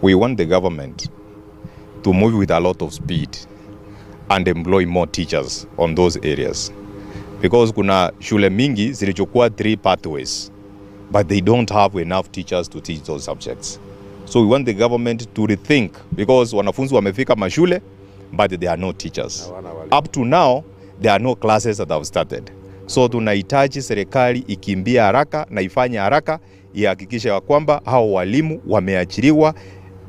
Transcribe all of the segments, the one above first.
We want the government to move with a lot of speed and employ more teachers on those areas, because kuna shule mingi zilichukua three pathways, but they don't have enough teachers to teach those subjects. So we want the government to rethink, because wanafunzi wamefika mashule, but there are no teachers. Up to now, there are no classes that have started. So tunahitaji serikali ikimbia haraka na ifanye haraka, ihakikishe ya kwamba hao walimu wameajiriwa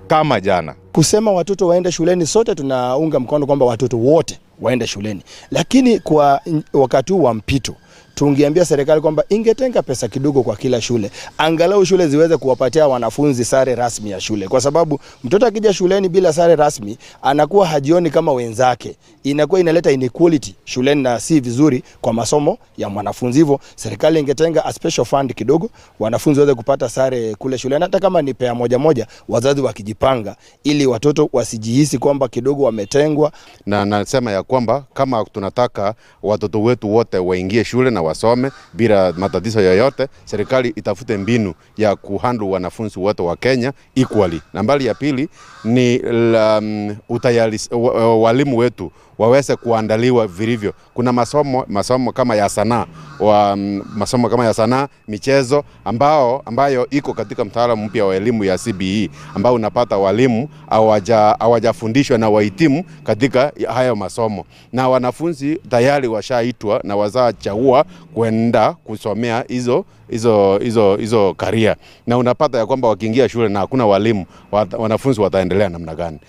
kama jana. Kusema watoto waende shuleni, sote tunaunga mkono kwamba watoto wote waende shuleni, lakini kwa wakati huu wa mpito tungeambia serikali kwamba ingetenga pesa kidogo kwa kila shule, angalau shule ziweze kuwapatia wanafunzi sare rasmi ya shule, kwa sababu mtoto akija shuleni bila sare rasmi anakuwa hajioni kama wenzake, inakuwa inaleta inequality shuleni na si vizuri kwa masomo ya mwanafunzi. Hivyo serikali ingetenga a special fund kidogo, wanafunzi waweze kupata sare kule shuleni, hata kama ni pair moja moja, wazazi wakijipanga, ili watoto wasijihisi kwamba kidogo wametengwa. Na nasema ya kwamba kama tunataka watoto wetu wote waingie shule na wasome bila matatizo yoyote, serikali itafute mbinu ya kuhandle wanafunzi wote wa Kenya equally. Nambari ya pili ni utayari, walimu wetu waweze kuandaliwa vilivyo. Kuna masomo kama ya sanaa masomo kama ya sanaa, michezo ambayo iko katika mtaala mpya wa elimu ya CBE, ambao unapata walimu hawajafundishwa na wahitimu katika hayo masomo, na wanafunzi tayari washaitwa na washachagua kwenda kusomea hizo career, na unapata ya kwamba wakiingia shule na hakuna walimu, wanafunzi wataendelea namna gani?